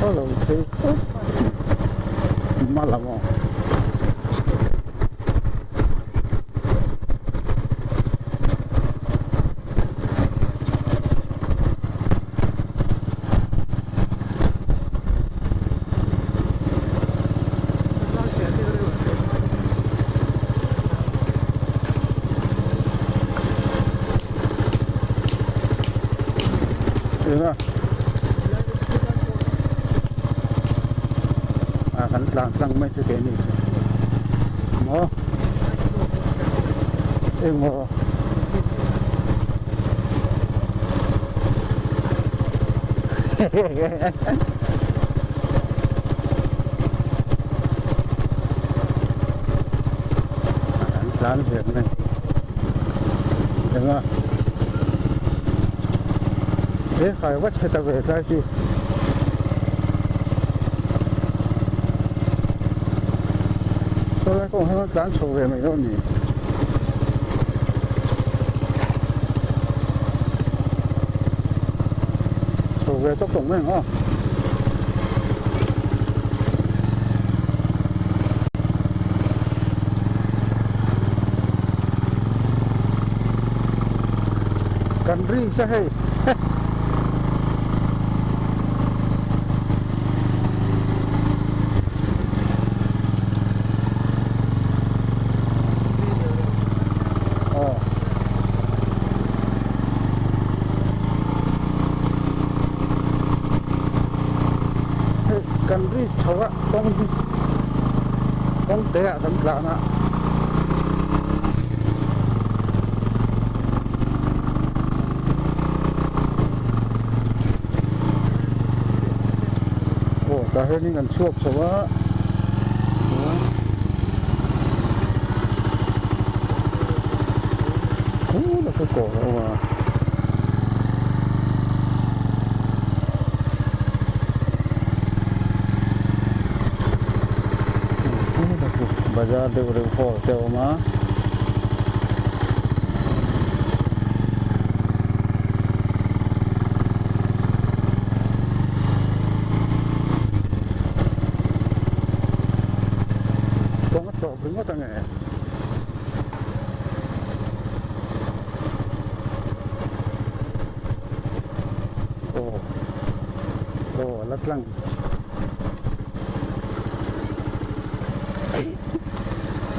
Tha lo thei khawp hma lam aw. Eng a a kan tlan tlang mai chu keini chu maw eng maw An tlan ve mai eng a he khai va chhe ta ve tlai chu saw lai kawng hian tlan chho ve mai dawn a ni. Chho ve tawk tawk mai ang aw. Kan ri sa hei. Aw. Hei kan ri chho a kawng hi kawng te ah kan tlan a. Aw tah hianin kan chhuak chho a. Khur a ka kawr a awm a. Bazar deuh reuh hall te a awm a. Kawng a tawp ringawt ange. Aw aw a la tlang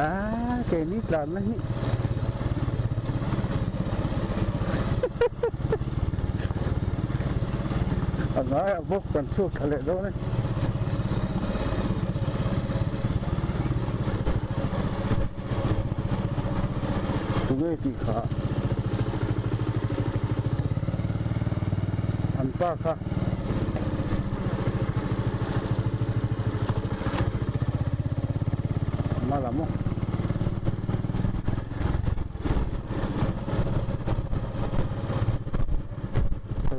ah keini tlanna hi a ngaiah bawk kan chhuak thla leh dawn e. Tunge tih kha an pa kha. Hma lam aw.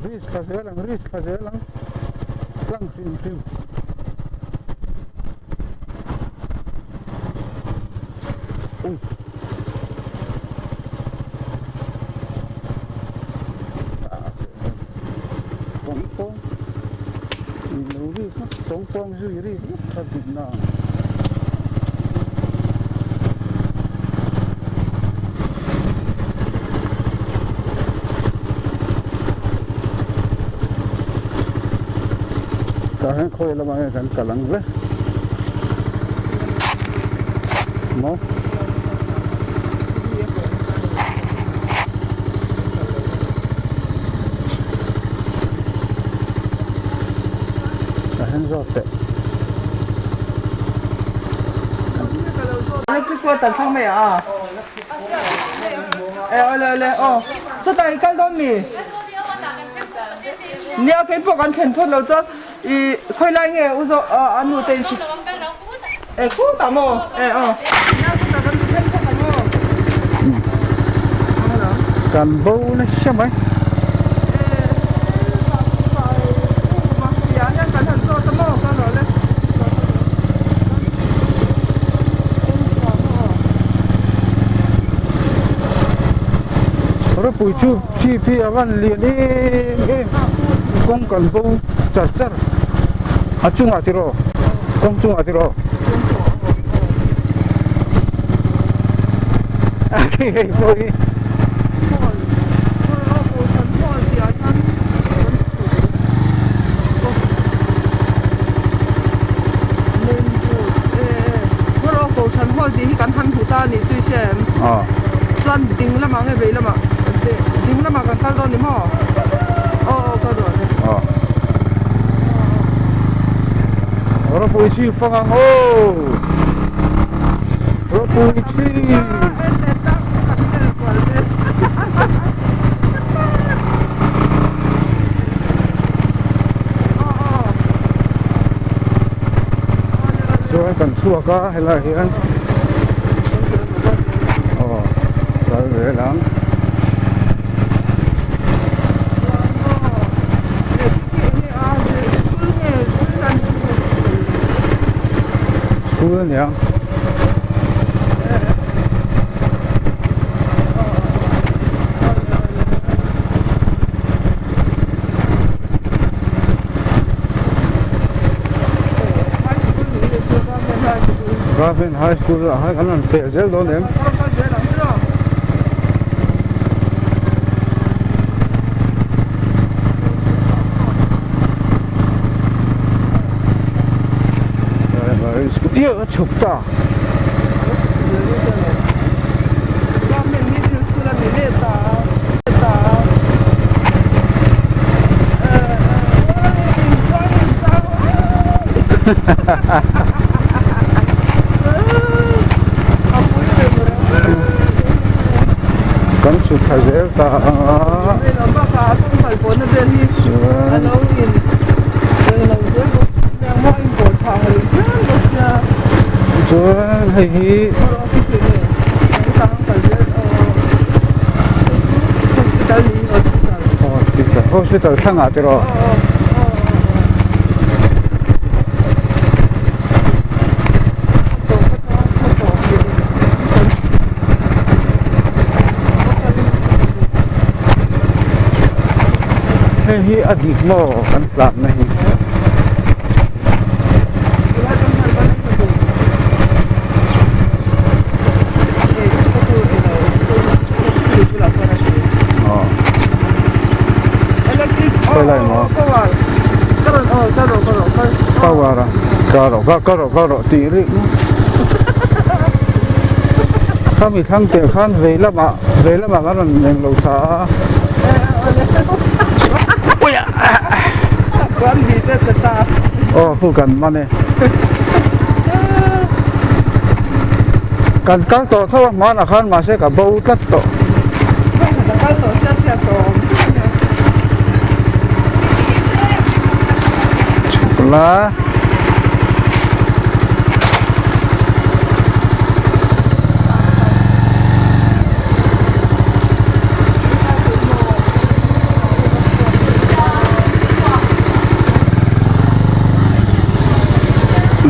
Risk thla zel ang risk thla zel ang tlang hrim hrim. Ui. Tawng pawng in lo ri ngawt tawng pawng zui ri ngawt kha dik na ang. Tah hian khawi lamah hian kan kal ang hle. Maw? Tah hian zawt teh. Nia keipawh kan thlen phawt lo chuan I khawi lai nge u zawh a nu te in hri e khut ah maw e aw nia khutah kan ti then phawt ang aw Kan bo nasa mai. Ropui chu chip hi a van lian em em kawng kan bo char char. A chungah tiraw? Kawng chungah tiraw? Hei pawh hi. Ropui chi fang ang aw Ropui chi Chuan kan chhuak a helai hian aw kal zel ang. School a nia. Government High School ah khan kan rawn pel zel dawn em? Iah a chhuk ta. Kan chhuk thla zel ta ang a. Chuan hei hi hospital hospital thlangah tiraw. Hei hi a dik maw kan tlan na hi. Khawi lai maw? Power a ka rawh ka ka rawh ka rawh tih rih khami thlang teh khan vei lamah vei lamah kan rawn eng lo thla a aw khu kan man e kan kal tawh tho a hmanah khan mahse ka bo tlat tawh. Chhuk la.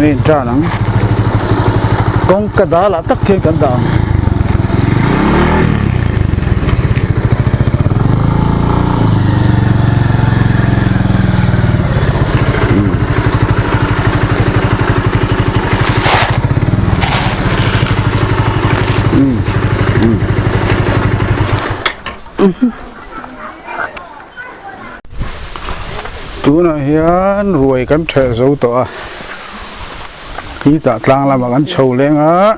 Nge tan ang kawngka dalah tak hian kan dah ang. Tunah hian ruai kan ṭheh zo tawh a titah tlang lamah kan chho leng a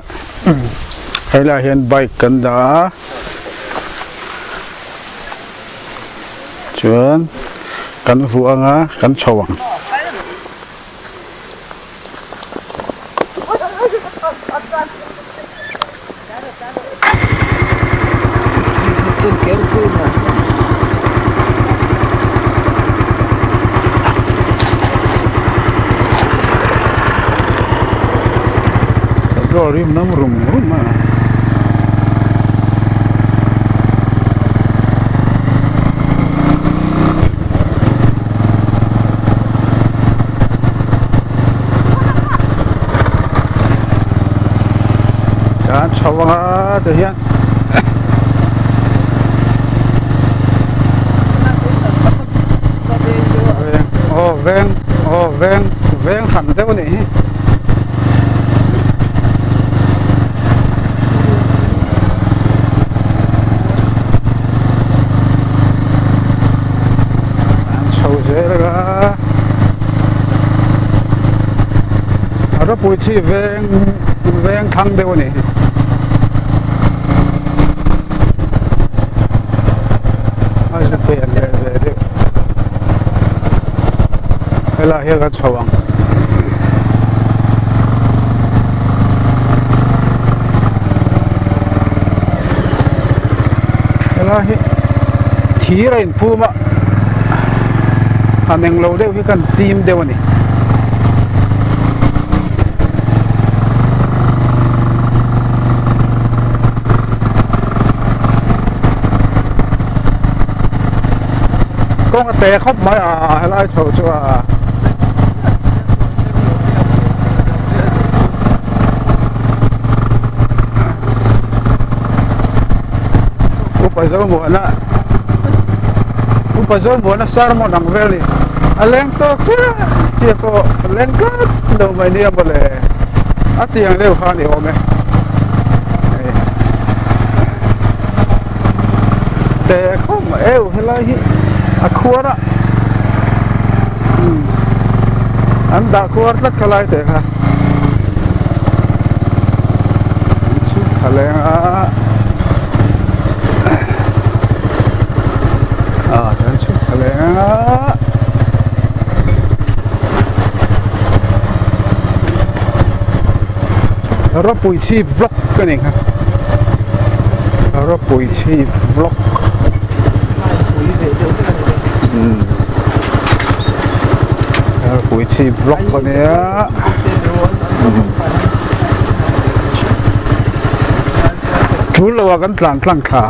helaiah hian bike kan dah a chuan kan vuah anga kan chho ang. Petrol rim nam rum rum a. Kan chho anga ti hian aw veng aw veng aw. veng veng hran deuh a nih hi. An chho zel a a ropui chi veng veng thlang deuh a nih hi. A zu pian leh ve deuh helai hian kan chho ang. Helai hi thir a inphum a han englo deuh hi kan chim deuh a ni. Kawng a te khawp mai a helai chho chu a. Upa Zomuana Upa Zomuana sermon ang vel ni a leng tawk chiah chiah pawh a leng tlat lo mai nia mawle a tiang deuh kha a ni awm e te khawm eu helai hi a khuar a an dah khuar tlat khalai teh kha. A leng a a chuan chhuk a leng a ropui chhip vlog ka ni kha ropui chhip vlog ropui chhip vlog a nia. Tul lo ah kan tlan tlang thla.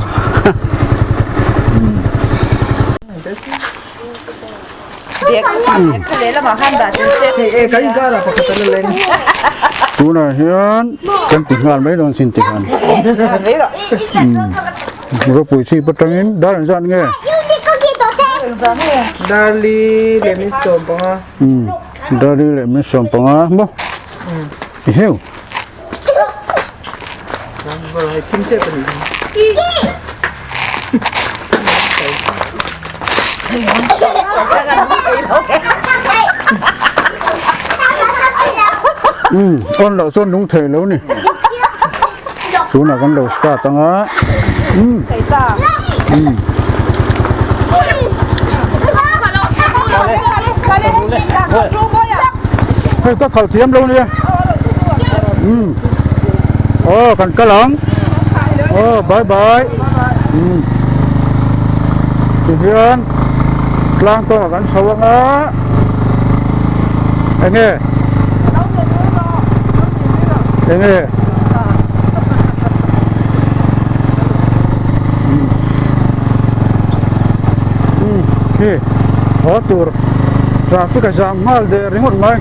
Tunah hian kan ti nghal mai dawn sin ti khan. Ropui chhip atangin dar engzat nge? Darli leh min sawm panga. Dari leh min sawm panga maw i heu. Um on loh chuan nung thei lo ni. Tunah kan lo start anga um um. Hei ka khalh thiam lo nia um aw kan kal ang aw bye bye um tihian tlang kawngah kan chho anga enge enge um khi haw tur traffic a zam nghal der ringawt mai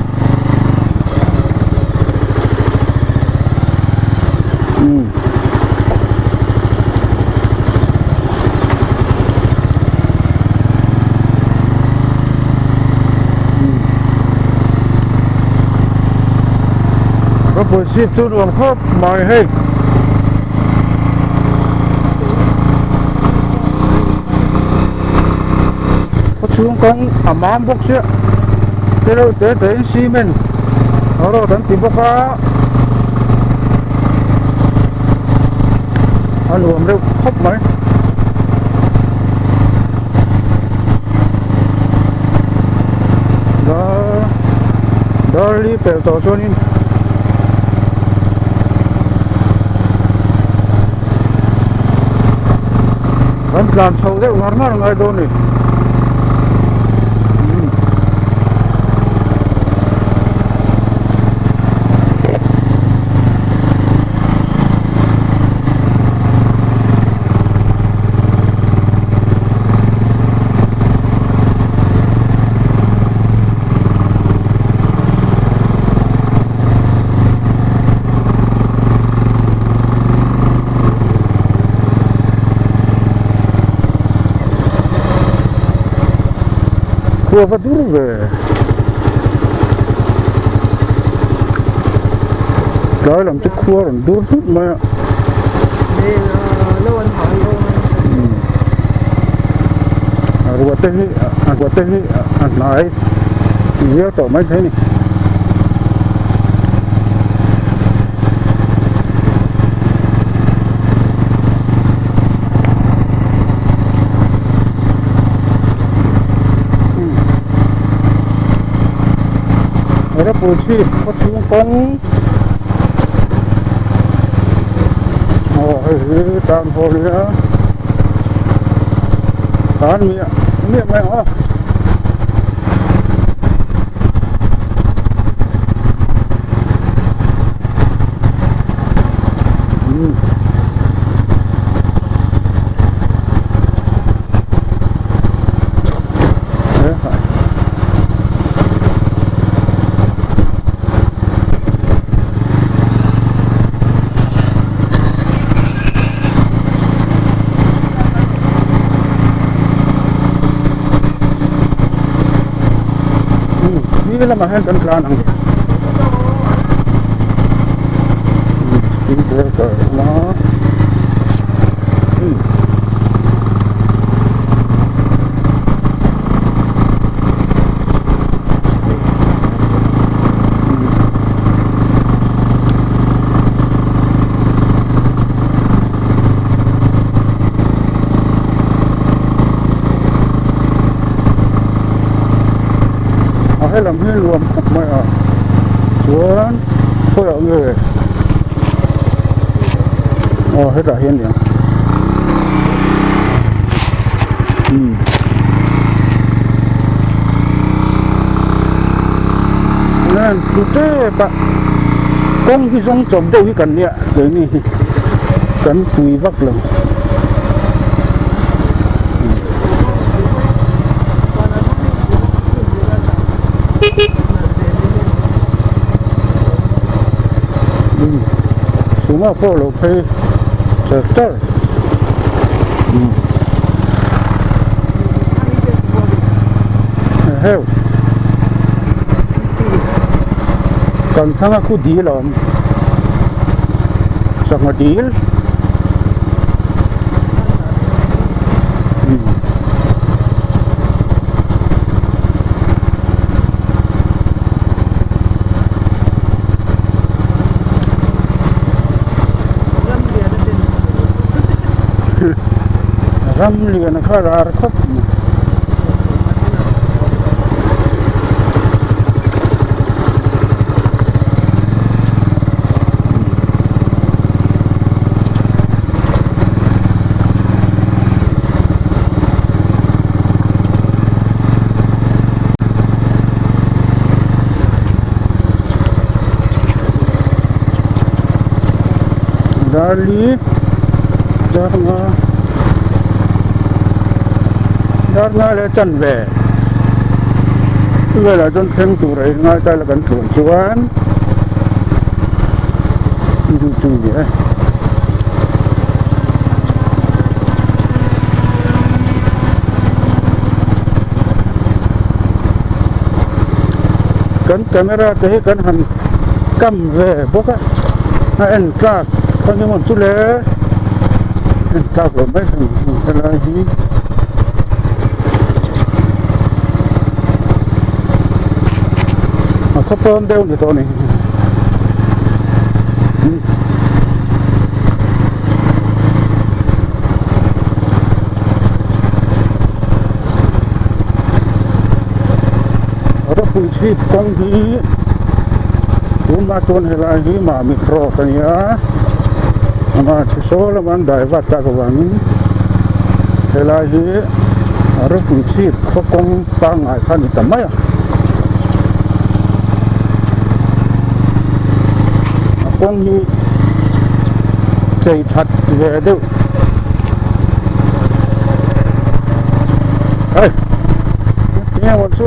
um Ropui chhip chu nuam khawp mai hei. Khaw chhung kawng a mam bawk sia te reuh te te in cement road an ti bawk a a nuam reuh khawp mai. Darli pelh tawh chuanin kan tlan chho deuh ngar ngar ngai dawn ni. Khua va dur ve. Tlai lam chu khua rawn dur hlut mai a. A ruah te hi a ruah te hi a hnai viau tawh mai thei a ni. Ropui chhip khaw chhung kawng aw hei hi tan haw nia tan miah miah mai ang aw. Khi lamah hian kan tlan ang speed breaker a awm a. A helam hi nuam khawp mai a chuan khawiah nge aw hetah hian ni ang umm nen thu tep a kawng hi zawng chawp deuh hi kan nia keini hi kan pui vak lo. Suma pawh lo phei char char heu kan thlang a khu dil a awm sangha dil. Ram lian a kha rar khawp mai. Darli darnga darnga leh chanve velah chuan thleng tur a inngai ta ila kan tluan chuan chu ni e. Kan camera te hi kan han kam ve bawk a a en tlak kha ni maw chu le en tlak lo mai thei helai hi. A khaw pawn deuh ni tawh a ni. Ropui chhip kawng hi tunah chuan helai hi Mamit road a ni a ama thisawl lama an dai vat tak avangin helai hi ropui chhip khaw kawng pangngai kha a ni ta mai a. A kawng hi chei that ve deuh hei tinge maw chu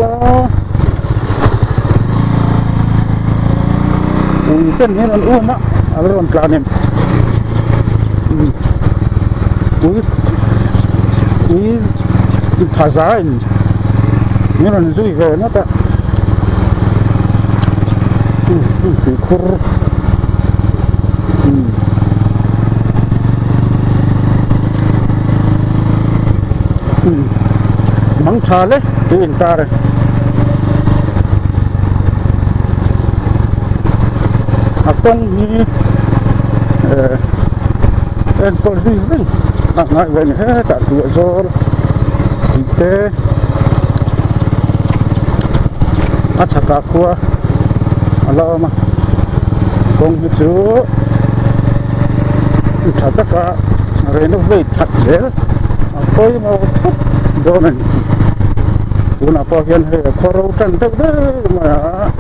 ui ten hian an um a a la rawn tlan em ui ui thaza in min rawn zui ve ngawt a tuikhur. Umm umm mang tha le tih in tar e. A kawng hi eh enkawl zui reng a ngai ve a ni hetah tuah zawl tih te a chhakah khua a la awm a kawng hi chu tha taka renovate that zel a pawimawh khawp dawn a ni tunah pawh hian hei a khaw ro tan deuh deuh mai a.